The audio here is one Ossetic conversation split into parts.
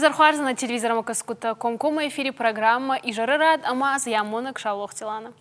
Изӕрхуарзына телевизормӕ кӕсгутӕ комкоммӕ эфири программӕ «Изӕры рад» ӕма ӕз Саулохти Лана.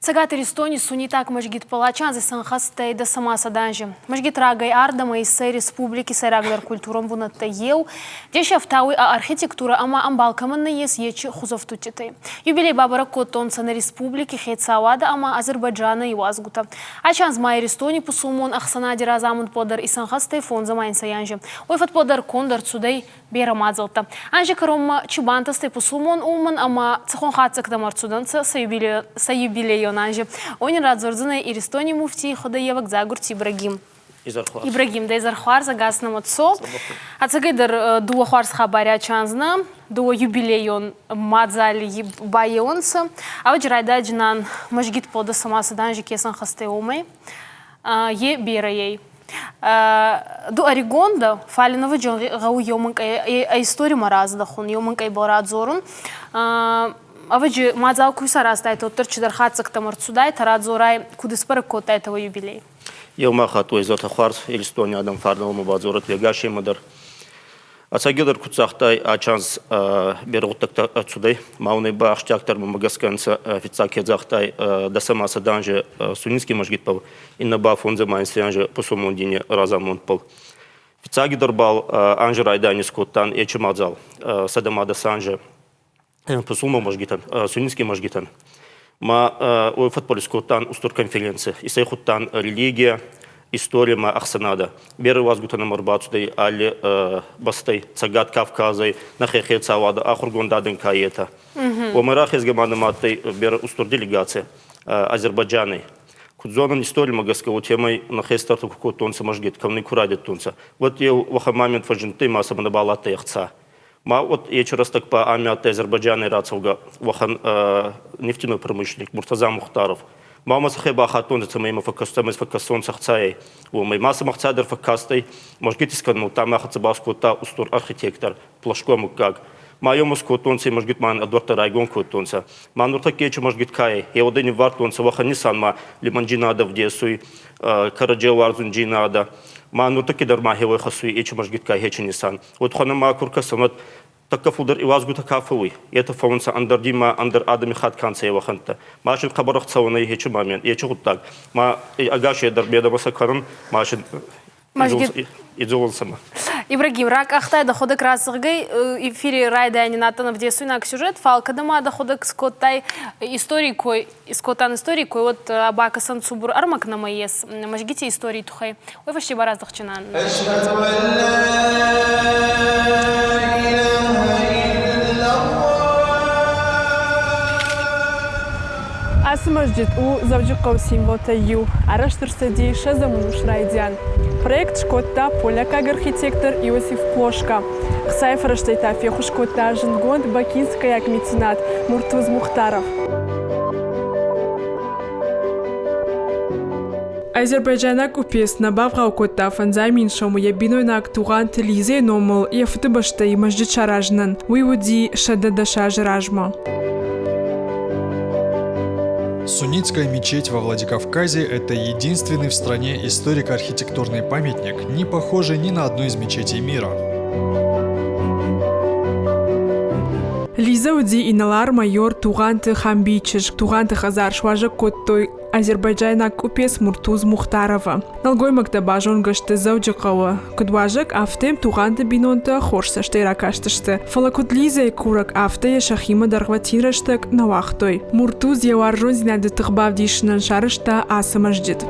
Цӕгат Иристони суннитаг мӕзгит Палачанзи сӕнхӕстӕй дӕсӕмӕ сӕданзи. Мӕзгит рагӕй ардӕмӕ иссӕй республики сӕйрагдӕр культурон бунӕттӕй еу. Деси ӕфтауй ӕ архитектурӕ ӕма ӕмбал кӕмӕн нӕййес, ечи хузӕфтудтитӕй. Юбилей бабӕрӕг кодтонцӕ нӕ республики хецауадӕ ӕма Азербайджаны иуазгутӕ. Ачи анз ма Иристони пусулмон ӕхсӕнади разамундбӕл дӕр исӕнхӕстӕй фондзӕмӕ инсӕй анзи. Уой фӕдбӕл дӕр конд ӕрцудӕй берӕ мадзӕлттӕ. Анзи кӕронмӕ чи бантӕстӕй пусулмон уомӕн ӕма цӕхуӕн хатдзӕгтӕмӕ ӕрцудӕнцӕ сӕ юбилейон анзи. Уони радзордзӕнӕй Иристони муфтий хуӕдӕййевӕг Дзагурти Ибрагим. Ибрагим, дӕ изӕрхуарз, ӕгас нӕмӕ цо. Ӕцӕгӕйдӕр дууӕ хуарз хабари ачанзна, дууӕ юбилейон мадзали байеуонцӕ. Ӕвӕджи райдайджинан мӕзгит пода сама саданжи кесан хӕстӕй уомӕй. Е берӕ Ду ӕригон дӕ, фал ӕвӕджи гъӕуй еумӕнкъай ӕ историмӕ раздӕхун, еумӕнкъайбӕл радзорун. Ӕвӕджи мадзал ку исаразтайтӕ, уӕддӕр чидӕр хатдзӕгтӕмӕ ӕрцудайтӕ, радзорай, куд исбӕрӕг кодтайтӕ уӕ юбилей? Еума хатт уӕ хуарз Иристони адӕм фарнӕмӕ бадзорӕд уегасемӕ дӕр. Ӕцӕгӕйдӕр куд загътай, ачанс берӕ гъуддӕгтӕ ӕрцудӕй. Ма уонӕй ба ахсджиагдӕр мӕмӕ гӕсгӕ нцӕ фиццаг ке загътай, дӕсӕмӕ сӕданзи Сунинский мӕзгитбӕл, иннӕ ба фондзӕмӕ инсӕй пусулмон дини разамундбӕл. Фиццагидӕр бал анзи райдайӕни скодтан ечи мадзал, сӕдӕмӕ дӕс анзи пусулмон мӕзгитӕн, Сунинский мӕзгитӕн. Ма уой фӕдбӕл искодтан устур конференци. Исӕй худтан религия, история ма ӕхсӕнадӕ. Берӕ уазгутӕ нӕмӕ ӕрбацудӕй алли бӕстӕй, Цӕгат Кавказӕй, нӕхе хецауадӕ, ахургонд адӕн ка етӕ. Уомӕ рахезгӕ ма нӕмӕ адтӕй берӕ устур делегаци Азербайджанӕй. Куд зонӕн историмӕ гӕсгӕ, уотемӕй нӕ хестӕртӕ ку кодтонцӕ мӕзгит, кӕмни ку райдӕдтонцӕ, уӕд еу уӕхӕн момент фӕззиндтӕй ма сӕмӕ нӕбал адтӕй ӕхца. Ма вот ечи рӕстӕг ба ами адтӕй Азербайджанӕй рацӕугӕ уӕхӕн нефтяной промышленник Муртаза Мухтаров. Ма ма сӕхе бахаттонцӕ, цӕмӕй имӕ фӕккӕсцӕмӕ фӕккӕсонцӕ ӕхцайӕй. Уомӕй ма сӕмӕ ӕхца дӕр фӕккастӕй. Мӕзгит искӕнун, ма хӕццӕ баскодта устур архитектор Плашко муггаг. Ма ём скодтонцӕ мӕзгит ма ӕдуӕрттӕ райгон кодтонцӕ. Ма нуртӕкки ечи мӕзгит кай, еудӕй ниввардтонцӕ уӕхӕн нисан лиманджинадӕ вдесуй, кӕрӕдзей уарзунджийнадӕ. Ма нуртӕкки дӕр ма хеуой хӕссуй ечи мӕзгит кай хечи нисан. Уӕд хуӕнӕ ма ку ркӕсӕн, уӕд тӕккӕ фулдӕр иуазгутӕ ка фӕууй, етӕ фӕуунцӕ ӕндӕр дин ма ӕндӕр адӕмихатт ка нцӕ уӕхӕнттӕ. Ма син хъӕбӕр ӕхцӕуӕн ӕй ечи момент, ечи гъуддаг. Ма ӕгас дӕр медӕмӕ сӕ кӕнун, ма син идзолунцӕ. Ибрагим, ракъахтай дӕхуӕдӕг раззӕгъгӕй эфири райдайӕни надтӕн ӕвдесуйнаг сюжет, фал кӕдӕма дӕхуӕдӕг скодтай историй кой, скодтан историй кой, вот бакӕсӕн цубур ӕрмӕг нӕмӕ ес мӕзгити историй туххӕй. Уой фӕсте ба раздӕхчинан. Ацы мӕзджыт у Дзӕуджыхъӕуы символтӕй иу. Арӕзт ӕрцыди ссӕдзӕм ӕнусы райдиан. Проект скодта полякаг архитектор Иосиф Плошка. Хцайы фӕрӕзтӕй та феххуыс кодта зындгонд бакинскӕйаг меценат Муртуз Мухтаров. Азербайджайнаг къупец нӕ бавгъау кодта фӕндзай мин сомы йӕ бинойнаг Тугъанты Лизӕйы номыл йӕ фыдыбӕстӕйы мӕзджыт саразынӕн. Уый уыди 110 азы размӕ. Суннитская мечеть во Владикавказе – это единственный в стране историко-архитектурный памятник, не похожий ни на одну из мечетей мира. Лиза уыди инӕлар-майор Тугъанты Хамбийы чызг. Тугъанты хӕдзар суазӕг кодтой азербайджайнаг къупец Муртуз Мухтарова. Нӕлгоймӕгтӕ базонгӕ сты Дзӕуджыхъӕуы. Куыд уазӕг, афтӕ йӕм Тугъанты бинонтӕ хорз цӕстӕй ракастысты. Фӕлӕ куыд Лизӕйы курӕг, афтӕ йӕ сӕхимӕ дӕргъвӕтин рӕстӕг нӕ уагътой. Муртуз йӕ уарзондзинады тых бавдисынӕн сарӕзта ацы мӕзджыт.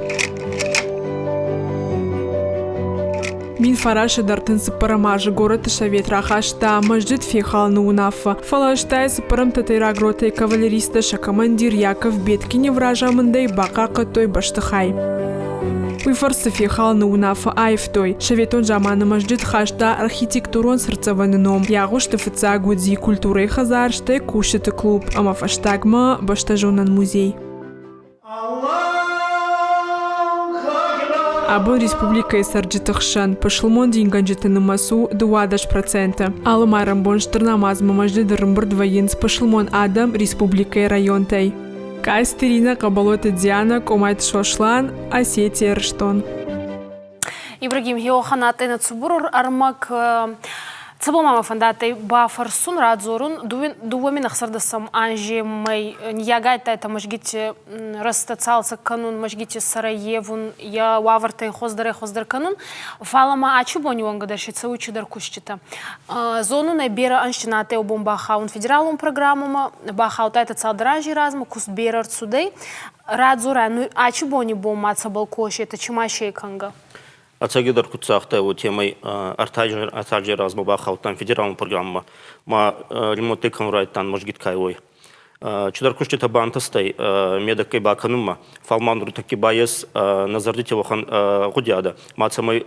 1900 цыппӕрӕм азы горӕты совет рахаста мӕзджыт фехалыны уынаффӕ, фӕлӕ стӕй цыппӕрӕм тӕтӕйраг ротӕйы кавалеристтӕ сӕ командир Яков Беткинев разамындӕй бахъахъхъӕдтой бӕстыхай. Уый фӕрцы фехалыны уынаффӕ аивтой. Советон заманы мӕзджыт хаста архитектурон цыртдзӕвӕны ном. Йӕ агъуысты фыццаг уыди культурӕйы хӕдзар, стӕй кусджыты клуб ӕмӕ фӕстагмӕ бӕстӕзонӕн музей. Абон республикӕйы цӕрджыты хсӕн пысылмон дингӕнджыты нымӕц у 12%. Алы майрӕмбон стыр намазмӕ мӕзджыты рымбырд вӕййынц пысылмон адӕм республикӕйы районтӕй. Къайсты Иринӕ, Хъӕбӕлоты Дианӕ, Къомайты Сослан, Осетия, Ирыстон. Ибрагим Геоханатъе цубур ӕрмӕг Цӕбӕл ма мӕ фӕндадтӕй бафӕрсун, радзорун, 2016 анземӕй ниййагайдтайтӕ мӕзгити рӕстӕ цалцӕг кӕнун, мӕзгити сӕрӕййевун, йӕ уавӕртӕй хуӕздӕрӕй-хуӕздӕр кӕнун. Фал ма ачи бони уӕнгӕ дӕр си цӕуй чидӕр куститӕ. Зонун ӕй, берӕ ӕнзти нӕ адтӕй бон бахаун федералон программӕмӕ, бахаудтайтӕ цалдӕр анзи размӕ, куст берӕ ӕрцудӕй. Радзорӕ, ну ачи бони бон ма цӕбӕл косетӕ, чи ма се кӕнгӕ? Ӕцӕгӕйдӕр куд загътай, уотемӕй ӕртӕ размӕ бахаудтан федералон программӕмӕ, ма ремонттӕ кӕнун райдӕдтан мӕзгит кайуй. Чидӕр куститӕ бантӕстӕй медӕггӕй бакӕнунмӕ, фал ма нуртӕкки ба ес нӕ зӕрдити уӕхӕн гъудиадӕ, ма цӕмӕй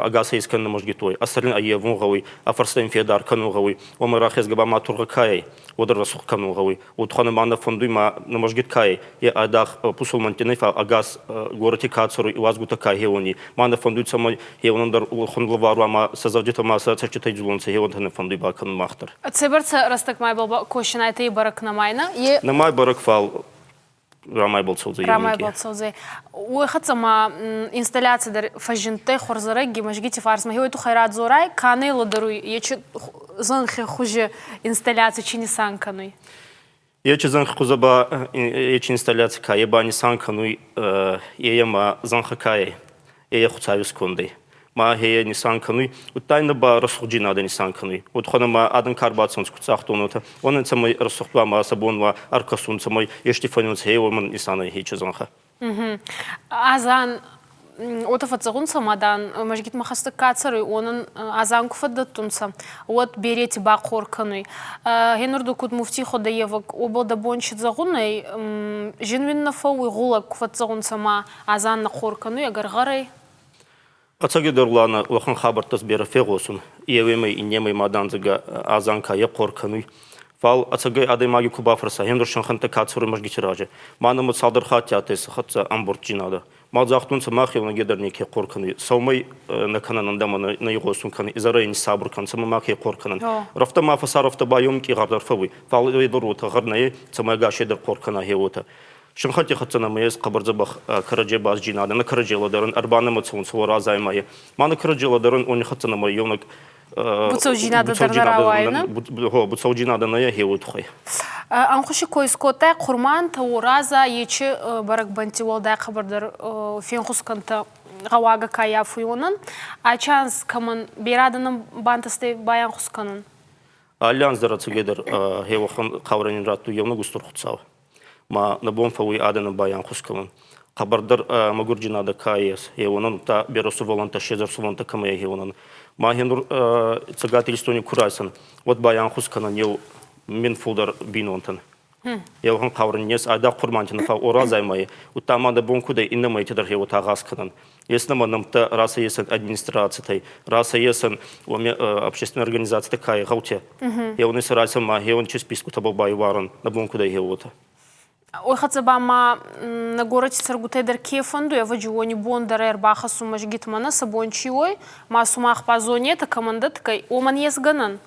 ӕгасӕй искӕнӕн мӕзгит уой, ӕ сӕр ин ӕййевун гъӕуй, ӕ фӕрстӕ ин федар кӕнун гъӕуй, уомӕ рахезгӕ ба ма тургъӕ кайӕй, уодӕр рӕсугъд кӕнун гъӕуй. Утхана ма нӕ фӕндуй ма нӕ мӕзгит ка ӕй, е айдагъ пусулмӕнтти нӕ, фал ӕгас горӕти ка цӕруй, иуазгутӕ ка хеуони. Ма нӕ фӕндуй, цӕмӕй хеуонӕн дӕр хунлӕвар уа, ма сӕ зӕрдитӕ ма сӕ цӕститӕй дзулонцӕ, хеуонтӕ нӕ фӕндуй бакӕнун мах дӕр. Цӕйбӕрцӕ рӕстӕгмӕ ибӕл косинайтӕ бӕрӕг нӕмайнӕ? Е Нӕмай бӕрӕг, фал рамайбӕл цӕудзӕй. Рамайбӕл цӕудзӕй. Уой хӕццӕ ма инсталляци дӕр фӕззиндтӕй хуӕрзӕрӕгги мӕзгити фарсмӕ. Уой туххӕй радзорай, ка нӕ лӕдӕруй, ечи зӕнхи хузи инсталляци чи нисан кӕнуй? Ечи зӕнхи хузӕ ба ечи инсталляци ка е ба нисан кӕнуй, е ма зӕнхӕ ка ӕй, е Хуцауи скондӕй. Ма хе нисан кӕнуй, удта ин ба рӕсугъддзийнадӕ нисан кӕнуй. Уодхонӕ ма адӕн ка ӕрбацӕунцӕ ку цагътонотӕ, уонӕн цӕмӕй рӕсугъд ба ма сӕ бон уа ӕркӕсун, цӕмӕй ести фӕнунцӕ, хе уомӕн нисанӕй хечи зӕнхӕ. Азан уотӕ фӕццӕгъунцӕ ма, дан, мӕзгитмӕ хӕстӕг ка цӕруй, уонӕн азан ку фӕддӕттунцӕ, уӕд берети бахъор кӕнуй. Гъенур куд муфтий ходӕййевӕг, уобӕл дӕ бон чи зӕгъун ӕй, зин уин нӕ фӕууй, гъулӕг ку фӕццӕгъунцӕ ма азан нӕ хъор кӕнуй ӕгӕр гъӕрӕй? Ӕцӕгӕйдӕр Лана уӕхӕн хабӕрттӕ берӕ фегъосун. Еуемӕй иннемӕй ма дӕнцӕгӕ азан ка е хъор кӕнуй. Фал ӕцӕгӕй адӕймаги ку бафӕрса, хендӕр сӕнхӕнтӕ ка цӕруй мӕзгити рази. Ма нӕмӕ цалдӕр хатти адтӕй сӕ хӕццӕ ӕмбурдджийнадӕ. Ма загътонцӕ, мах еунӕгей дӕр неке хъор кӕнуй. Сӕумӕй нӕ кӕнӕн ӕндӕмӕ нӕ игъосун кӕнӕн, изӕрӕй ниссабур кӕнӕн, цӕмӕй мах хъор кӕнӕн. Рафтӕ ма фӕсарафтӕ ба еумкъи гъӕр дӕр фӕууй. Фал е дӕр уотӕ гъӕр нӕй, цӕмӕй ӕгасей дӕр хъор кӕна хе уотӕ. Синхӕнти хӕццӕ нӕмӕ ес хъӕбӕр дзӕбӕх кӕрӕдзей базджийнадӕ, нӕ кӕрӕдзей лӕдӕрӕн, ӕрбанӕмӕ цӕунцӕ уоразаймӕ. Ма нӕ кӕрӕдзей лӕдӕрӕн, уони хӕццӕ нӕмӕ еунӕг Буцӕуджийнадӕ дӕр нӕ рауайна? Буцӕуджийнадӕ нӕ ӕхе уодхуй. Ӕнхуси кой искодтай Хъурмантӕ, Уораза, ечи бӕрӕгбӕнтти уӕлдай хъӕбӕрдӕр фенхус кӕнтӕ гъӕуагӕ ка йафуй, уонӕн. Ачанс кӕмӕн берӕ адӕнӕн бантӕстӕй байанхус кӕнун? Алли анз дӕр ӕцӕгӕйдӕр хеуӕхӕн хъаурӕ нин раттуй еунӕг устур Хуцау. Ма нӕ бон фӕууй адӕнӕн байанхус кӕнун. Хъӕбӕрдӕр мӕгурджийнадӕ ка ес, хеуонӕн, удта берӕ сувӕллӕнттӕ, седзӕр сувӕллӕнттӕ кӕмӕ ӕй хеуонӕн. Ма хенур Цӕгат Иристони ку райсӕн, уӕд байанхус кӕнӕн еу мин фулдӕр бийнонтӕн. Еуӕхӕн хъаурӕ нин ес, айдагъ хъурманти нӕ, фал оразай удта ма дӕ бон куд ӕй, иннӕ мӕйти дӕр хеуотӕ агъаз кӕнӕн. Ес нӕмӕ нӕмттӕ расӕ администрацитӕй, расӕ есӕн уоми общественной организацитӕ ка гъӕутӕ. Еуни сӕ райсӕн ма хеуон чи спискутӕбӕл байуарӕн, нӕ бон куд ӕй хеуотӕ. Уой хӕццӕ ба ма нӕ горӕти цӕргутӕй дӕр ке фӕндуй, ӕвӕдзи уони бон дӕр ӕрбахӕссун мӕзгитмӕ нӕ сӕ бон чи уой, ма сумах ба зонетӕ, кӕмӕндӕтгӕй, уомӕн ес гӕнӕн?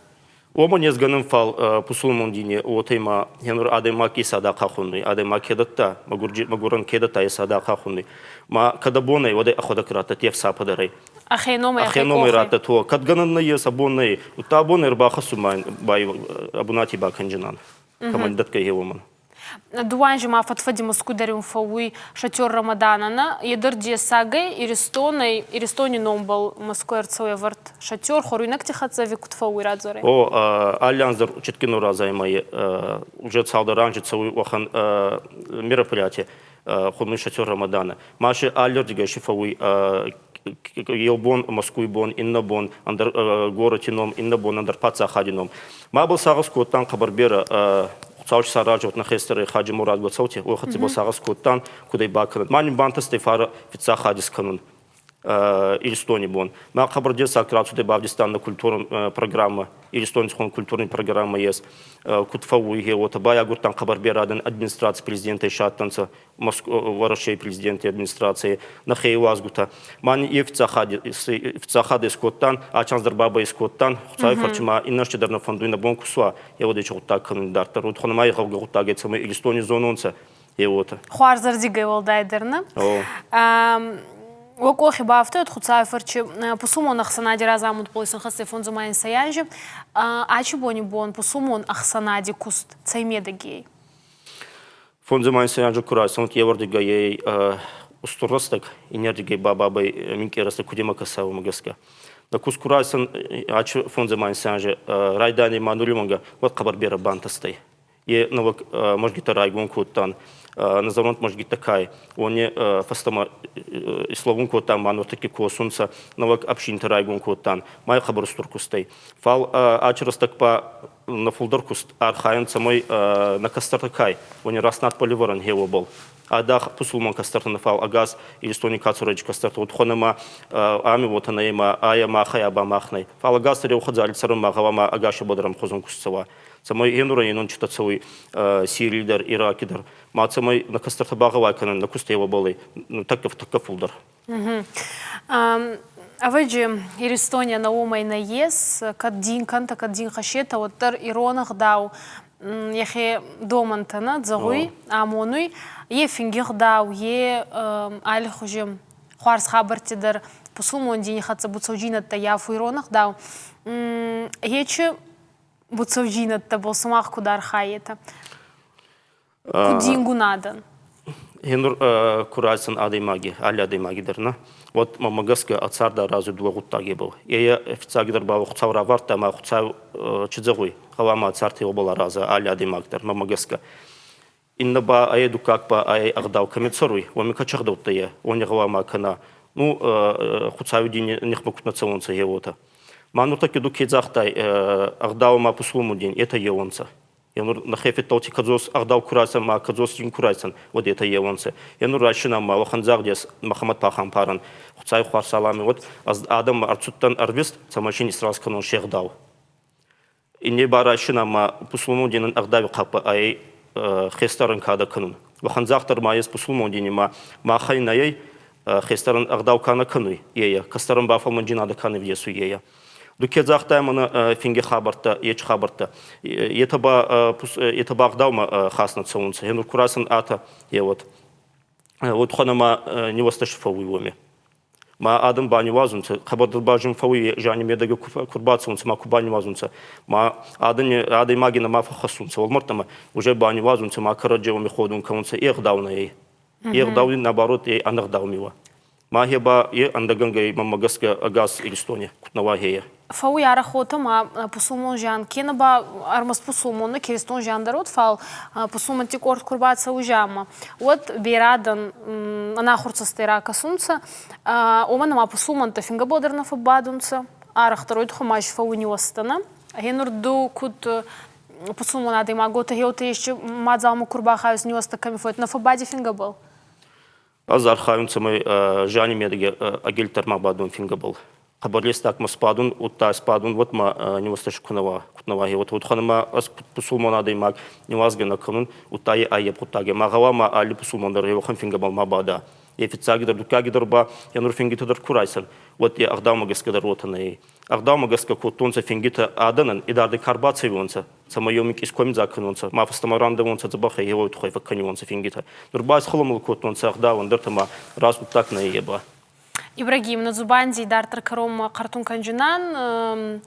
Уомӕн ес гӕнӕн, фал пусулмон дини уотӕ ма хенур адӕймаг ке садахъа хуннуй, адӕймаг ке дӕтта, мӕгурӕн ке дӕтта, е садахъа хуннуй. Ма кӕд бонӕй, уӕд ӕхуӕдӕг раттӕд е фсапӕдӕрӕй. Ӕхе номӕй, ӕхе номӕй раттӕд, уо. Кӕд гӕнӕн нӕййес, абон нӕй, удта абон ӕрбахӕссун ма бунати бакӕнджинан, кӕмӕн дӕтгӕй е уомӕн. Дууанжи ма фӕдфӕди Москвы дӕр ин фӕууй шатер Рамаданана. Е дӕр дессагӕй Иристонӕй, Иристони номбӕл Москвай ӕрцӕуй ӕвӕрд шатер хуӕруйнӕгти хӕццӕ ӕви куд фӕууй радзорӕй? О, алли анз дӕр Читкино разаймӕ уже цалдӕр анзи цӕуй уӕхӕн мероприятие хунуй шатер Рамадана. Ма си аллирдигӕй си фӕууй еу бон Москвй бон, иннӕ бон ӕндӕр горӕти ном, иннӕ бон ӕндӕр паддзахади ном. Ма был сагъӕс кодтан хъӕбӕр берӕ Хуцау саразут нӕ хестӕрӕй Хаджи Мурад Гоцӕути, уой хӕццӕ ба сагъӕс кодтан, куд ӕй бакӕнӕн. Ма нин бантӕстӕй фарӕ фиццаг хадис кӕнун Иристони бон. Ма хъӕбӕр дессаг рацудӕй бавдистан нӕ культурон программӕ, Иристони цӕхуӕн культурон программӕ ес, куд фӕууй, гъе уотӕ байагурдтан хъӕбӕр берӕ адӕн администраций президентӕй садтӕнцӕ Уӕрӕсей президенти администрацийи нӕхе иуазгутӕ. Ма ни фиццахади искодтан, ачанс дӕр бабӕй искодтан. Хуцауи фӕрци ма иннӕсти дӕр нӕ фӕндуй нӕ бон ку суа, еуӕдечи гъуддаг кӕнун идарддӕр. Удхонӕ ма игъӕугӕ гъуддаг ӕй, цӕмӕй Иристони зононцӕ. Еуотӕ. Хуарзӕрдигӕй уӕлдайдӕр, нӕ? Уӕ къохи бафтуйӕд Хуцауи фӕрчи пусулмон ӕхсӕнади разамунд полисон хӕццӕ фондзумӕ инсӕй анзи. Ачи бони бон пусулмон ӕхсӕнади куст цӕй медӕги ӕй? Фондзумӕ инсӕй анзи ку райсонт еуӕрдигӕй ӕй устур рӕстӕг, иннердигӕй ба бабӕй минкъий рӕстӕг кудемӕ кӕса, уомӕ гӕсгӕ. На куст ку райсон ачи фондзумӕ инсӕй анзи райдайӕни ма нуримӕнгӕ, уӕд хъӕбӕр берӕ бантӕстӕй. Е нӕуӕг мӕзгитӕ райгон кодтан, нӕ зӕронд мӕзгитӕ кай, уони фӕстӕмӕ исловун кодтан, ма нуртӕкки косунцӕ, нӕуӕг ӕфсинтӕ райгон кодтан, ма хъӕбӕр устур кустӕй. Фал ачи рӕстӕг ба нӕ фулдӕр куст архайӕн, цӕмӕй нӕ кӕстӕртӕ кай, уони раст надбӕл ивӕрӕн хеуобӕл. Айдагъ пусулмон кӕстӕртӕ нӕ, фал ӕгас Иристони ка цӕрӕджи кӕстӕртӕ, уотӕ ма ами уотӕ нӕй ма айӕ махӕй а ба мах нӕй. Фал ӕгас еу хӕдзари цӕрун ма гъӕуама ӕгас дӕр ӕмхузон куст цӕуа. Цӕмӕй енурӕн енончитӕ цӕуй Сирий дӕр, Ираки дӕр, ма цӕмӕй нӕ кӕстӕртӕ багъӕуай кӕнӕн нӕ куст еуӕбӕлӕй тӕккӕ тӕккӕ фулдӕр. Ӕвӕджи, Иристони ӕнӕ уомӕй нӕййес, кӕд дин кӕнтӕ, кӕд дин хӕссетӕ, уӕддӕр ирон ӕгъдау йӕхе домӕнтӕ нӕ зӕгъуй, амонуй. Е финги гъдау, е аллихузи хуарз хабӕртти дӕр пусулмон дини хӕццӕ буцӕуджийнӕдтӕ йафуй ирон ӕгъдау. Ечи буцӕудзийнӕдтӕбӕл сумах куд архайетӕ? Куд дингун адӕн? Гьенур ку райсӕн адӕймаги, алли адӕймаги дӕр, нӕ? Уӕд мӕмӕ гӕсгӕ ӕ цард аразуй дууӕ гъуддагебӕл. Е фиццагдӕр ба Хуцау равардта ӕма Хуцау чи зӕгъуй, гъӕуама цард уобӕл араза алли адӕймаг дӕр, мӕмӕ гӕсгӕ. Иннӕ ба ӕй дуккаг ба ӕй ӕгъдау кӕми цӕруй, уоми ка чӕгъдӕуттӕ е, уони гъӕуама кӕна. Ну, Хуцауи дини нихмӕ куд нӕ цӕуонцӕ, е уотӕ. Ма нуртӕкки ду ке загътай, ӕгъдау ма пусулмон дин, етӕ еуонцӕ. Е нур нӕхе федталти кӕдзос ӕгъдау ку райсӕн ма кӕдзос дин ку райсӕн, уӕд етӕ еуонцӕ. Е нур райсинӕ ма уӕхӕн загъд ес Мӕхӕмӕт пахампарӕн. Хуцауи хуарз салами уӕд, ӕз адӕммӕ ӕрцудтӕн ӕрвист, цӕмӕй син исраз кӕнон се гъдау. Инне ба райсинӕ ма пусулмон динӕн ӕгъдауи хъаппа ӕй хестӕрӕн кадӕ кӕнун. Уӕхӕн загъд дӕр ма ес пусулмон дини ма махӕй нӕй хестӕрӕн ӕгъдау ка нӕ кӕнуй, ейӕ, кӕстӕрӕн ба фӕлмӕнджийнадӕ ка не вдесуй, ейӕ. Ду ке загътай мӕнӕ финги хабӕрттӕ, ечи хабӕрттӕ, етӕ ба етӕ ба ӕгъдаумӕ хаст нӕ цӕунцӕ. Гьенур ку райсӕн атӕ, е уӕд. Уотхӕн ӕма ниуӕзтӕ фӕууй уоми. Ма адӕм баниуазунцӕ, хъӕбӕрдӕр базун фӕууй зиани медӕгӕ ку рбацӕунцӕ, ма ку баниуазунцӕ. Ма адӕни адӕймаги нӕма фӕххӕссунцӕ уӕлмӕрдтӕмӕ, уже баниуазунцӕ, ма кӕрӕдзей уоми ходун кӕнунцӕ, е гъдау нӕ ӕй. Е гъдау наоборот е ӕнӕгъдау миуа. Ма хе ба е ӕндӕгӕнгӕй мӕмӕ гӕсгӕ ӕгас Иристони куд нӕ уа хее. Фӕууй арӕх уотӕ ма пусулмон зиан кенӕ ба ӕрмӕст пусулмон нӕ, киристон зиан дӕр уод, фал пусулмӕнтти къорд ку рбацӕуй зианмӕ, уӕд берӕ адӕн ӕнахур цӕстӕй ракӕсунцӕ, уомӕн ӕма пусулмӕнттӕ фингӕбӕл дӕр нӕ фӕббадунцӕ, арӕхдӕр уой туххӕй ма ис фӕууй ниуӕзтӕ. Гъенур ду куд пусулмон адӕймаг, уотӕ гъеуотӕ есчи мадзалмӕ ку рбахауис ниуӕзтӕ кӕми фӕууй, нӕ фӕббади фингӕбӕл? Ӕз архайун, цӕмӕй зиани медӕгӕ ӕгилддӕр ма бадон фингӕбӕл. Хъӕбӕр лестаг ма сбадун, удта сбадун, уӕд ма ниуӕзтӕ ку нӕ уа, куд нӕ уа, уотӕ удхан ма ӕз пусулмон адӕймаг ниуазгӕ нӕ кӕнун, удта е аййеп гъуддаг ма гъӕуама алли пусулмон дӕр еуӕхӕн фингӕбӕл ма бада. Е фиццагидӕр, дуккагидӕр ба е нур фингитӕ дӕр ку райсӕн, уӕд е ӕгъдаумӕ гӕсгӕ дӕр уотӕ нӕй. Ӕгъдаумӕ гӕсгӕ кодтонцӕ фингитӕ адӕнӕн, идардӕй ка рбацӕуионцӕ, цӕмӕй еу минкъий искомидзаг кӕнонцӕ, ма фӕстӕмӕ рандӕуонцӕ дзӕбӕхӕй, еуей туххӕй фӕккӕниуонцӕ фингитӕ. Нур ба исхуламул кодтонцӕ ӕгъдау, ӕндӕртӕ ма раст гъуддаг нӕй е ба. Ибрагим, нӕ дзубанди идарддӕр кӕронмӕ хъӕртун кӕнджинан.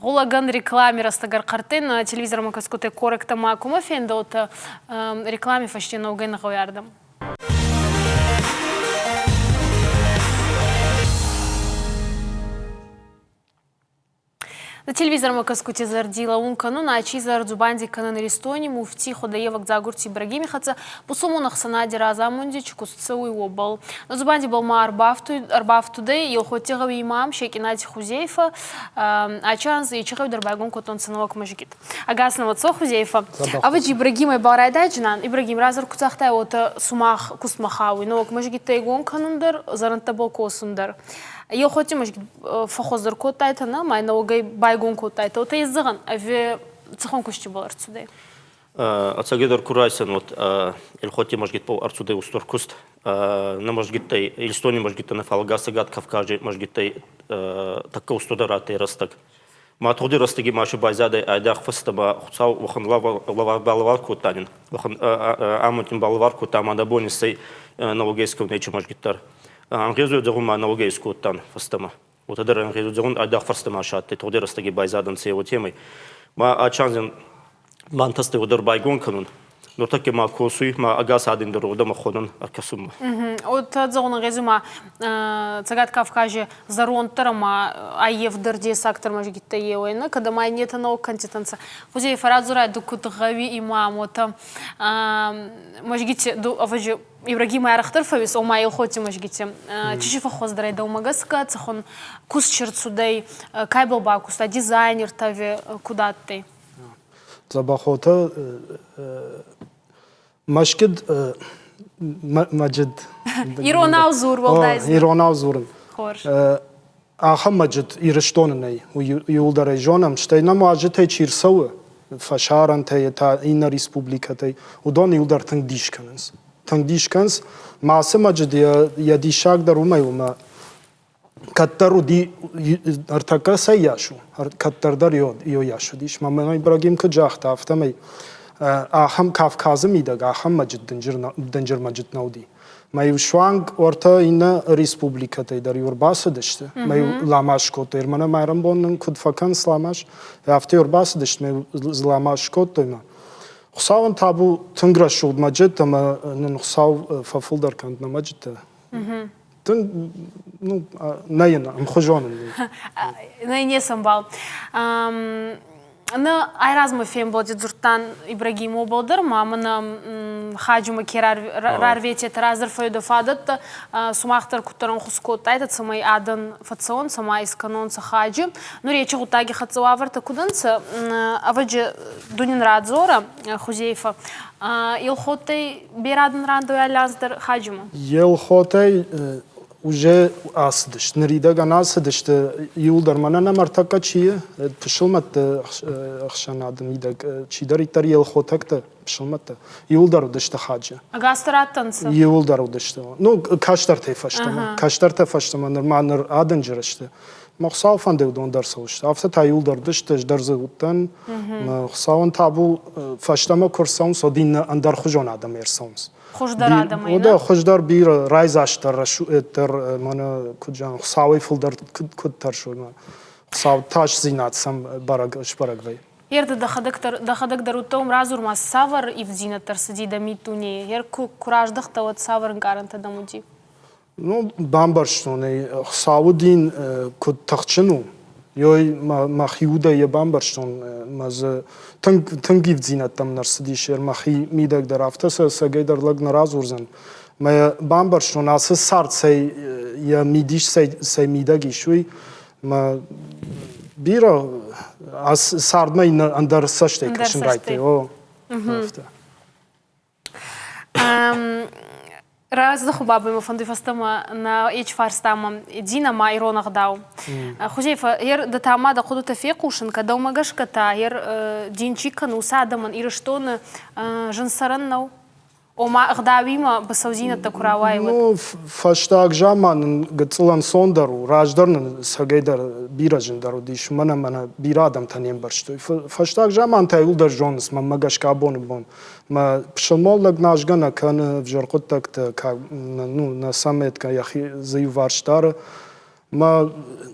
Гъулӕгӕн реклами рӕстӕгӕр хъӕртен телевизормӕ кӕсгутӕ корректӕ ма кумӕ фендӕутӕ реклами фӕсте нӕугӕй нӕ гъӕуй ардӕм. На телевизормӕ кӕсгути зӕрди лӕуун кӕнун, ачи зӕр дзубанди кӕнӕн Иристони муфти Худаеваг Дзагурти Ибрагими хӕццӕ пусулмон ӕхсӕнади разамунди чи куст цӕуй, уобӕл. На дзубандибӕл ма ӕрбафтудӕй Елхотти гъӕуи имам Шекъинати Хузейфа, ачи анз ечи гъӕуи дӕр байгон кодтонцӕ нӕуӕг мӕзгит. Ӕгас нӕуӕцо Хузейфа. Ӕвӕджи Ибрагимӕй барайдайджинан. Ибрагим разӕр ку загътай, уотӕ сумах кустмӕ хауй нӕуӕг мӕзгиттӕ игон кӕнун дӕр, зӕрӕндтӕбӕл косун дӕр. Елхотти мӕзгит фӕххуӕздӕр кодтайтӕ, нӕ, ма нӕуӕгӕй байгон кодтайтӕ, уотӕ исзӕгъӕн, ӕви цӕхуӕн кусти бал ӕрцудӕй? Ӕцӕгӕйдӕр ку райсӕн, уӕд Елхотти мӕзгитбӕл ӕрцудӕй устур куст. Нӕ мӕзгиттӕй, Иристони мӕзгиттӕ нӕ, фал Цӕгат Кавкази мӕзгиттӕй тӕккӕ устурдӕр адтӕй рӕстӕг. Ма тугъди рӕстӕги ма си байзадӕй айдагъ фӕстӕмӕ Хуцау уӕхӕн балӕвар кодта нин, уӕхӕн амондин балӕвар кодта ӕма нӕ бон иссӕй нӕуӕгӕй искӕун нечи мӕзгит дӕр. Ӕнгъезуй зӕгъун ма нӕуӕгӕй искодтан фӕстӕмӕ. Уотӕ дӕр ӕнгъезуй зӕгъун айдагъ фӕстӕмӕ садтӕй тугъди рӕстӕги байзадӕнцӕ уотемӕй. Ма ачанзен бантӕстӕй уодӕр байгон кӕнун. Нуртӕккӕ ма косуй, ма ӕгас адӕм дӕр уодӕмӕ хонун ӕркӕсунмӕ. От зӕгъун ӕнгъезуй ма Цӕгат Кавкази зӕронддӕр ӕма аййевдӕр дессагдӕр мӕзгиттӕй еу ӕй, кӕд ӕма иннетӕ нӕуӕг кӕнтитӕ нцӕ. Хузей фӕрадзорай ду куд гъӕуи имам, уотӕ мӕзгити ду ӕвӕдзи Ибрагим арӕхдӕр фӕууис, ома Елхоти мӕзгити. Чи фӕххуӕздӕр ӕй дӕумӕ гӕсгӕ, цӕхуӕн куст чи рцудӕй, кайбӕл бакуста, дизайнертӕ ӕви куд адтӕй? Дзӕбӕхотӕ Мӕскуыд мӕджыд. Иронау дзур, уӕлдай Иронау дзурын. Хорз. Ахӕм мӕджыд Ирыстоны нӕй, уый иуылдӕр ӕй зонӕм. Стӕй нӕм уазджытӕй чи рцӕуы, фӕсарӕнтӕй та иннӕ республикӕтӕй, уыдон иуылдӕр тынг дис кӕнынц. Тынг дис кӕнынц. Ма ацы мӕджыд йӕ диссаг дӕр уымӕй у, ӕмӕ кӕддӕр уыди, ӕртӕккӕ цӕййас у, кӕддӕр дӕр йойас уыдис. Мӕ Ибрагим куыд загъта, афтӕмӕй ахӕм Кавказы мидӕг ахӕм мӕджыт дынджыр мӕджыт нӕ уыди. Мӕ-иу суанг уӕртӕ иннӕ республикӕтӕй дӕр-иу ӕрбацыдысты, мӕ-иу ламаз скодтой. Мӕнӕ майрӕмбон нын куыд фӕкӕнынц ламаз, афтӕ ӕрбацыдысты, мӕ-иу ламаз скодтой мӕ. Хуыцауӕн табу тынг рӕсугъд мӕджыт ӕмӕ нын Хуыцау фӕфылдӕр кӕнӕд нӕ мӕджыттӕ. Тынг, ну, нӕ йын ӕмхуызон ын. Нӕ не сӕмбал. Нӕ айразмӕ фембӕлди дзурдтан Ибрагимобӕл дӕр, ма мӕнӕ Хаджумӕ ке рарвететӕ раздӕр фӕйдӕ фадӕттӕ, сумах дӕр куддӕр ӕнхус кодтайтӕ, цӕмӕй адӕн фӕццӕуонцӕ ма искӕнонцӕ хаджи. Нур ечи гъуддаги хӕццӕ уавӕртӕ куд ӕнцӕ, ӕвӕдзи ду нин радзорӕ, Хузейфа. Елхоттӕй берӕ адӕн рандӕуй алли анз дӕр хаджимӕ? Елхотӕй уже ацыдысты, ныридӕгӕн ацыдысты иуылдӕр. Мӕнӕ нӕм ӕртӕккӕ чи и, пысылмӕтты ӕхсӕнады мидӕг чидӕриддӕр елхотӕгтӕ, пысылмӕттӕ, иуылдӕр уыдысты хаджы. Ӕгас дӕр адтӕнцӕ? Иуылдӕр уыдысты. Ну, кӕстӕртӕй фӕстӕмӕ. Кӕстӕртӕ фӕстӕмӕ нырма ныр адынджыр сты. Мӕ Хуыцауы фӕндӕй уыдон дӕр цӕуысты. Афтӕ та иуылдӕр уыдысты, ӕз дӕр дзы уыдтӕн. Мӕ Хуыцауӕн табу, фӕстӕмӕ куы рцӕуынц, уӕд иннӕ ӕндӕрхуызон адӕм ӕрцӕуынц. Хуыздӕр адӕмӕй, Уӕдӕ хуыздӕр бирӕ, райдзастдӕр, рӕсугъддӕр, мӕнӕ куыд зӕгъын, Хуыцауӕй фылдӕр куыд тӕрсой, мӕ Хуыцау тасдзинад сӕм бӕрӕг сбӕрӕг вӕййы. Ер ды дӕхӕдӕг дӕр уыдтӕ уым радзур ма, цавӕр ивддзинӕдтӕ рцыди дӕ миддунейы? Ер куы раздӕхтӕ, уӕд цавӕр ӕнкъарӕнтӕ дӕм уыди? Ну, бамбӕрстон ӕй, Хуыцауы дин куыд тыхджын у, ёй мӕхи удӕй йӕ бамбӕрстон, мӕ дзы тынг, тынг ивддзинӕдтӕм нӕ рцыдис, мӕхи мидӕг дӕр афтӕ сӕ ӕцӕгӕй дӕр лӕг нӕ радзурдзӕн. Мӕ бамбӕрстон, ацы цард цӕй, йӕ мидис цӕй, цӕй мидӕг ис, уый. Мӕ бирӕ цардмӕ иннӕ ӕндӕр цӕстӕй кӕсын райдыдтай. О, афтӕ. Раздӕху бабӕй фӕнди фӕстӕмӕ нӕ ечи фарстамӕ дин ӕма ирон ӕгъдау. Хузейфа, ер ды та ма дӕ хъуыдытӕ фехъусын, кӕд дӕумӕ гӕсгӕ та ер дин чи кӕны, уыцы адӕмӕн Ирыстоны зын цӕрӕн нӕу? Ома ӕгъдауимӕ быцӕудзинӕдтӕ куы рауайы, уӕд? Ну, фӕстаг заман нын гыццыл ӕнцондӕр у. Раздӕр нын цӕгӕйдӕр бирӕ зындӕр уыдис, уымӕн ӕмӕ нӕ бирӕ адӕмтӕ не мбӕрстой. Фӕстаг замантӕ иуылдӕр зонынц, мӕнмӕ гӕсгӕ абоны бон Мӕ пысылмон лӕг назгӕ нӕ кӕны, ӕвзӕр хъуыддӕгтӕ ну, нӕ сӕметкӕ йӕхи дзы иуварс дары. Мӕ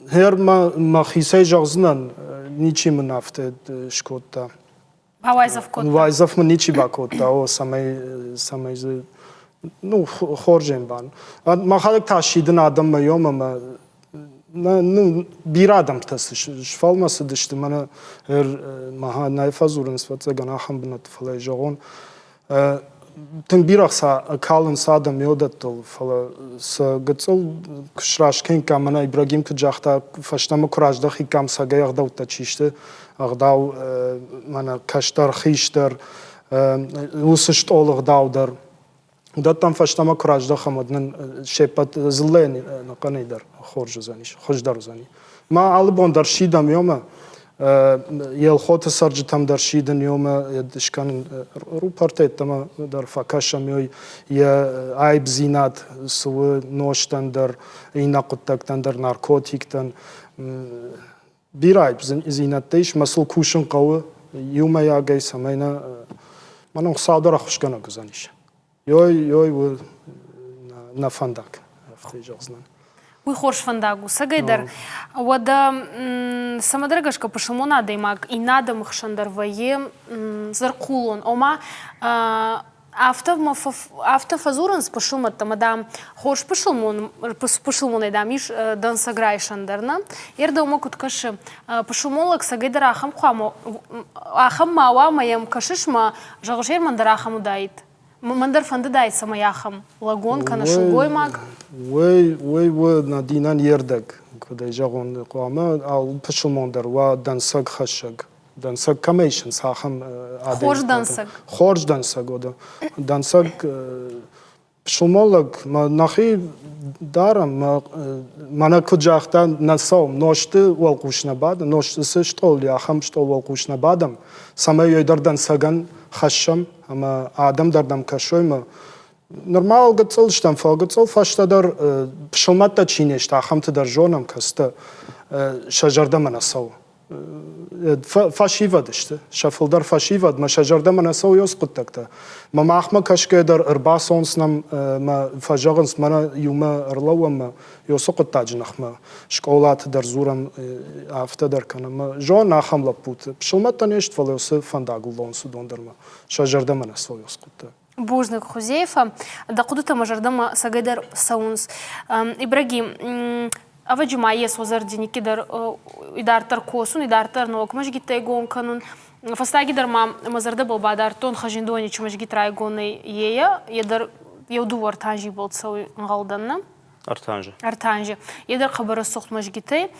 гъер мӕ мӕхицӕй зӕгъдзынӕн, ничи мын афтӕ скодта. Бауайдзӕф кодта? Уайдзӕф мын ничи бакодта, о, цӕмӕй, цӕмӕй дзы ну, хорз ӕмбарын. Мӕхӕдӕг та сидын адӕммӕ ём ӕмӕ ну, бирӕ адӕмтӕ сфӕлмӕцыдысты, мӕнӕ мӕ нӕ фӕдзурынц, ӕвӕццӕгӕн, ахӕм бынӕтты, фӕлӕ зӕгъон, тынг бирӕ хца калынц адӕм йодӕттыл, фӕлӕ сӕ гыццыл куы сраст кӕниккам, мӕнӕ Ибрагим куыд загъта, фӕстӕмӕ куы раздӕхиккам, цӕгӕй ӕгъдӕуттӕ чи сты, ӕгъдау, мӕнӕ кӕстӕр, хистӕр, уыцы стъолы ӕгъдау дӕр, Уыдӕттӕм фӕстӕмӕ куы раздӕхӕм, уӕд нын се ппӕт дзыллӕйӕн ӕнӕхъӕнӕй дӕр хорз уыдзӕнис, хуыздӕр уыдзӕни. Ма алы бон дӕр сидӕм ёмӕ Елхоты цӕрджытӕм дӕр сидын ёмӕ скӕнын рупортӕ ӕддӕмӕ дӕр фӕкӕсӕм ёй йӕ аипдзинад цы у нозтӕн дӕр, иннӕ хъуыддӕгтӕн дӕр, наркотиктӕн. Бирӕ аипдзинӕдтӕ ис, мӕ сыл кусын хъӕуы иумӕйагӕй, цӕмӕй нӕ мӕнӕн Хуыцау дӕр ӕххуысгӕнӕг уыдзӕнис. Ёй, ёй у нӕ фӕндаг, афтӕ зӕгъдзынӕн. Уый хорз фӕндаг у, цӕгӕйдӕр. Уӕдӕ цӕмӕдӕр гӕсгӕ пысылмон адӕймаг иннӕ адӕмы хсӕн дӕр вӕййы зӕрхъулон. Ома, афтӕ, афтӕ фӕдзурынц пысылмӕттӕ, ӕмӕ, дам, хорз пысылмон, пысылмонӕй, дам, ис дӕнцӕг райсӕн дӕр, нӕ? Йе рдӕумӕ куыд кӕсы, пысылмон лӕг цӕгӕйдӕр ахӕм хъуамӕ, ахӕм ма уа, ӕмӕ йӕм кӕсыс, мӕ зӕгъыс, мӕн дӕр ахӕм уыдаид. Мӕн дӕр фӕндыдаид, цӕмӕй ахӕм лӕгон кӕнӕ сылгоймаг. Уый, уый у нӕ динӕн йе рдӕг, куыд ӕй зӕгъон, хъуамӕ алы пысылмон дӕр уа дӕнцӕг хӕссӕг. Дӕнцӕг кӕмӕ исынц, ахӕм адӕймаг. Хорз дӕнцӕг. Хорз дӕнцӕг, ода. Дӕнцӕг пысылмон лӕг нӕхи дарӕм, мӕнӕ куыд загъта, нӕ цӕуӕм, нозты уӕлхъус нӕ бадӕм, нозты цы стъол и, ахӕм стъол уӕлхъус нӕ бадӕм, цӕмӕй ой дӕр дӕнцӕгӕн хӕссӕм ӕмӕ адӕм дӕр нӕм кӕсой мӕ нырма гыццыл стӕм, фӕлӕ гыццыл фӕстӕдӕр пысылмӕттӕ чи не сты, ахӕмты дӕр зонӕм, кӕцытӕ сӕ зӕрдӕмӕ нӕ цӕуы. Фӕсивӕд сты, сӕ фылдӕр фӕсивӕд, мӕ сӕ зӕрдӕмӕ нӕ цӕуы уыцы хъуыддӕгтӕ. Мӕ махмӕ кӕсгӕ дӕр ӕрбацӕуынц нӕм мӕ фӕзӕгъынц, мӕнӕ иумӕ ӕрлӕууӕм мӕ уыцы хъуыддаджы ныхмӕ. Скъолаты дӕр дзурӕм, афтӕ дӕр кӕнӕм. Зонын ахӕм лӕппуты. Пысылмӕттӕ не сты, фӕлӕ уыцы фӕндагыл лӕууынц уыдон дӕр мӕ сӕ зӕрдӕмӕ нӕ цӕуы уыцы хъуыддаг. Бузныг, Хузейфа. Дӕ хъуыдытӕ мӕ зӕрдӕмӕ цӕгӕйдӕр цӕуынц. Ибрагим, ӕвӕджи ма ес уозӕрди никкидӕр идарддӕр косун, идарддӕр ног мӕзгиттӕ игон кӕнун. Фӕстаги дӕр ма мӕ зӕрдӕбӕл бадардтон Хӕзиндони чи мӕзгит райгонӕй ейӕ, е дӕр еу дууӕ ӕртанжи бӕл цӕуй ӕнгъӕлдӕн, нӕ? Ӕртанжи. Ӕртанжи. Е дӕр хъӕбӕр рӕсугъд мӕзгитӕй.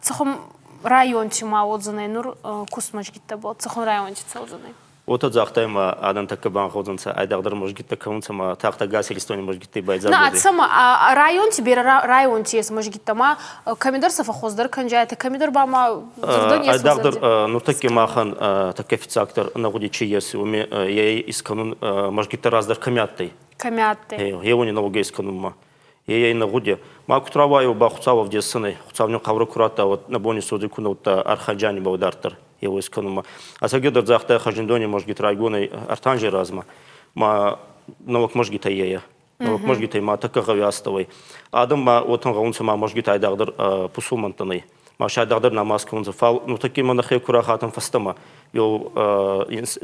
Цӕхуӕн районти ма уодзӕнӕй нур куст мӕзгиттӕбӕл? Цӕхуӕн районти цӕудзӕнӕй? Уотӕ загътай ма адӕн тӕккӕ бангъӕудзӕнцӕ, айдагъдӕр мӕзгиттӕ кӕунцӕ ма тагъд ӕгас Иристони мӕзгиттӕй байдзаг На, цӕмӕ районти берӕ районти ес мӕзгиттӕ ма кӕмидӕр сӕ фӕххуӕздӕр кӕнджайтӕ, кӕмидӕр ба ма дзурдӕн ес Айдагъдӕр нуртӕкки махӕн тӕккӕ фиццагдӕр нӕ гъуди чи ес, уоми е искӕнун мӕзгиттӕ раздӕр кӕми адтӕй? Кӕми адтӕй? Еуони нӕуӕгӕй искӕнунмӕ. Е нӕ гъуди. Ма куд рауайо ба Хуцау ӕвдесӕнӕй. Хуцау нин хъаурӕ ку радта, уӕд нӕ бони содзи ку нӕ удта архайджани ба дарддӕр еу искӕнунмӕ. Ӕцӕгӕйдӕр загъта Хӕзиндони мӕзгит райгонӕй ӕртанжи размӕ. Ма нӕуӕг мӕзгитӕй ее. Нӕуӕг мӕзгитӕй ма тӕккӕ гъӕуи астӕуӕй. Адӕм ма уотӕн гъӕунцӕ ма мӕзгит айдагъдӕр пусулмӕнттӕн ӕй. Ма сӕ айдагъдӕр намаз кӕнунцӕ. Фал нуртӕкки ма нӕхе ку рахатӕн фӕстӕмӕ, еу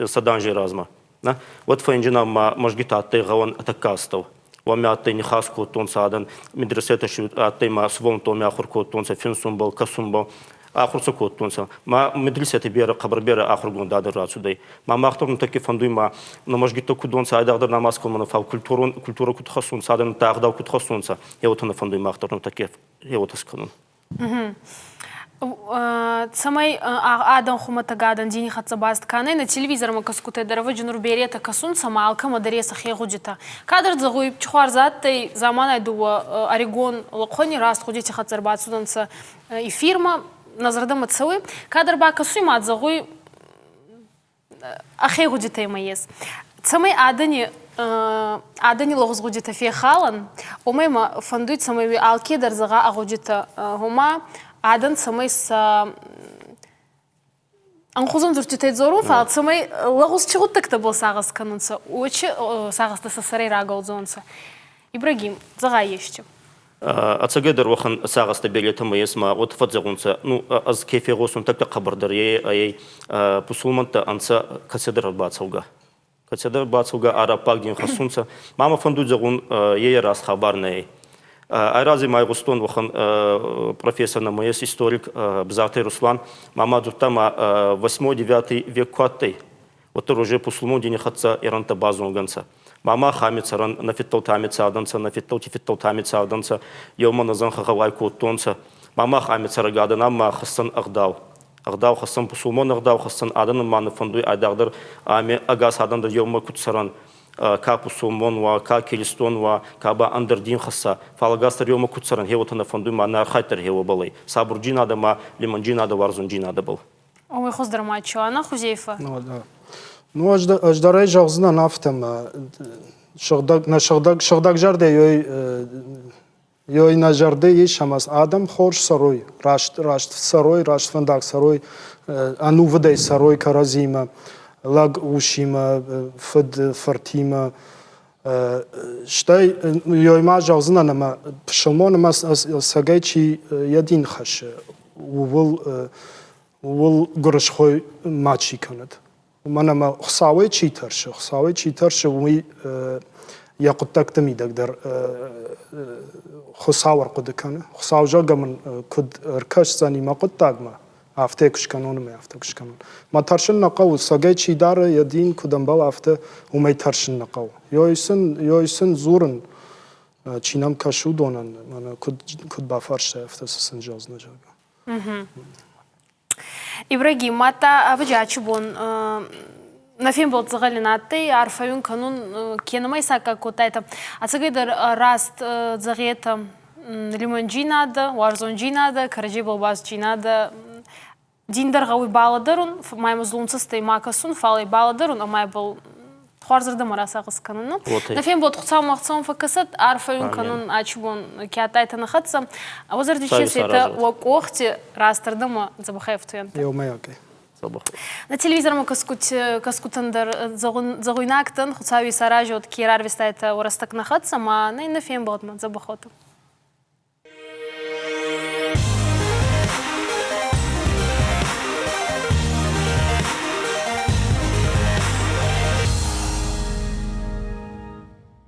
сӕданжи размӕ. На? Уӕд фӕнджын ма мӕзгит адтӕй гъӕуӕн тӕккӕ астӕу. Уоми адтӕй нихас кодтонцӕ адӕн, медресетӕ си адтӕй ма сувӕллӕнттӕ ахур кодтонцӕ финсунбӕл, кӕсунбӕл ахур сӕ кодтонцӕ. Ма медресети берӕ, хъӕбӕр берӕ ахургонд адӕн рацудӕй. Ма мах дӕр нуртӕкки фӕндуй ма нӕ мӕзгиттӕ куд уонцӕ, айдагъдӕр намаз кӕнун, фал культурон, культурӕ куд хӕссунцӕ, адӕн ӕгъдау куд хӕссунцӕ, е уотӕ нӕ фӕндуй мах дӕр нуртӕкки е уотӕ скӕнун. Цӕмӕй адӕн хумӕтӕг адӕн дини хӕццӕ баст ка нӕй, нӕ телевизормӕ кӕсгутӕ дӕр ӕвӕджи нур беретӕ кӕсунцӕ ӕма алкӕмӕ дӕр ес ӕхе гъудитӕ. Кадӕр зӕгъуй, чи хуарз адтӕй, заманай дууӕ ӕригон лӕхъуӕни раст гъудити хӕццӕ ӕрбацудӕнцӕ эфирмӕ, нӕ зӕрдӕмӕ цӕуй. Кадӕр ба кӕсуй ма зӕгъуй, ӕхе гъудитӕй ма ес. Цӕмӕй адӕни адӕни лӕгъуз гъудитӕ фехалӕн, уомӕй мӕ фӕндуй, цӕмӕй уи алкедӕр зӕгъа ӕ гъудитӕ, гъома адӕн цӕмӕй сӕ ӕнхузон дзурдтитӕй дзорун, фал цӕмӕй лӕгъуз чи гъуддӕгтӕбӕл сагъӕс кӕнунцӕ, уочи сагъӕстӕ сӕ сӕрӕй рагӕлдзонцӕ. Ибрагим, зӕгъай ести. Ӕцӕгӕйдӕр уӕхӕн сагъӕстӕ беретӕмӕ ес ма уотӕ фӕззӕгъунцӕ, ну, ӕз ке фегъосун тӕккӕ хъӕбӕрдӕр е ӕй пусулмӕнттӕ ӕнцӕ кӕцидӕр ӕрбацӕугӕ. Кӕцидӕр ӕрбацӕугӕ араббаг дин хӕссунцӕ. Ма мӕ фӕндуй зӕгъун, е раст хабар нӕй. Айрази ма игъустон уӕхӕн профессор нӕмӕ ес историк Бзарти Руслан. Ма ма дзурдта ма восьмой-девятый век ку адтӕй, уӕддӕр уже пусулмон дини хӕццӕ ирӕнттӕ базонгӕ нцӕ. Ма мах ами цӕрӕн, нӕ фидтӕлтӕ ами цардӕнцӕ, нӕ фидтӕлти фидтӕлтӕ ами цардӕнцӕ, еумӕ нӕ зӕнхӕ гъӕуай кодтонцӕ. Ма мах ами цӕрӕг адӕн ӕма хӕссӕн ӕгъдау. Ӕгъдау хӕссӕн пусулмон ӕгъдау хӕссӕн адӕнӕн ма нӕ фӕндуй айдагъдӕр ами ӕгас адӕн дӕр еумӕ куд цӕрӕн, ка пусулмон уа, ка киристон уа, ка ба ӕндӕр дин хӕсса, фал ӕгас дӕр еумӕ куд цӕрӕн, хе уотӕ нӕ фӕндуй ма нӕ архайд дӕр хеуӕбӕл ӕй. Сабурджийнадӕ ма лимӕнджийнадӕ, уарзондзийнадӕбӕл. Омӕ хуыздӕр ма чи уа, нӕ Хузейфа? Ну, да. Ну, ӕз дӕр ӕй зӕгъдзынӕн афтӕ, мӕ сыгъдӕг, нӕ сыгъдӕг, сыгъдӕг зӕрдӕ ёй. Ёй нӕ зӕрдӕ ис, ӕмӕ адӕм хорз цӕрой, раст, раст цӕрой, раст фӕндаг цӕрой, ӕнувыдӕй цӕрой кӕрӕдзимӕ, лӕг усимӕ, фыд фыртимӕ. Стӕй ёй ма зӕгъдзынӕн, ӕмӕ пысылмон ӕмӕ ӕцӕгӕй чи йӕ дин хӕссы, ууыл, ууыл гуырысхой мачи кӕнӕд. Уымӕн ӕмӕ Хуыцауӕй чи тӕрсы, Хуыцауӕй чи тӕрсы, уый йӕ хъуыддӕгты мидӕг дӕр Хуыцау ӕрхъуыды кӕны. Хуыцау, зӕгъгӕ мын куыд ӕркӕсдзӕни мӕ хъуыддагмӕ, афтӕ куы скӕнон ӕмӕ афтӕ куы скӕнон. Мӕ тӕрсын нӕ хъӕуы, цӕгӕй чи дары йӕ дин, куыд ӕмбӕлы, афтӕ уымӕй тӕрсын нӕ хъӕуы. Ёй сын, ёй сын дзурын, чи нӕм кӕсы, уыдонӕн, мӕнӕ куыд, куыд бафарстай, афтӕ цы сын зӕгъдзынӕ, зӕгъгӕ. Ибрагим, мадта ӕвӕджиачи бон нӕ фембӕлд дзӕгъӕлин адтӕй, арфӕ уин кӕнун, ке нӕмӕ исаккаг кодтайтӕ. Ӕцӕгӕйдӕр раст зӕгъетӕ, лимонджийнадӕ, уарзондзийнадӕ, кӕрӕдзебӕл басджийнадӕ дин дӕр гъӕуй балӕдӕрун, ма имӕ зулун цӕстӕй ма кӕсун, фал ӕй балӕдӕрун ӕма ибӕл хуарзӕрдӕмӕ расагъӕс кӕнун. Нӕ фембӕлд Хуцаумӕ ӕхцӕуӕн фӕккӕсӕд, арфӕ уин кӕнун ачи бон ке адтайтӕ нӕ хӕццӕ. Уӕ зӕрди чесетӕ уӕ къохти растӕрдӕмӕ дзӕбӕхӕй ӕфтуйӕнтӕ. Еумӕйагӕй. На телевизормӕ кӕсгутӕн дӕр зӕгъуйнаг дӕн, Хуцауи исаразиуӕд, ке рарвистайтӕ уӕ рӕстӕг нӕ хӕццӕ, ма нӕ иннӕ фембӕлдмӕ дзӕбӕх уотӕ.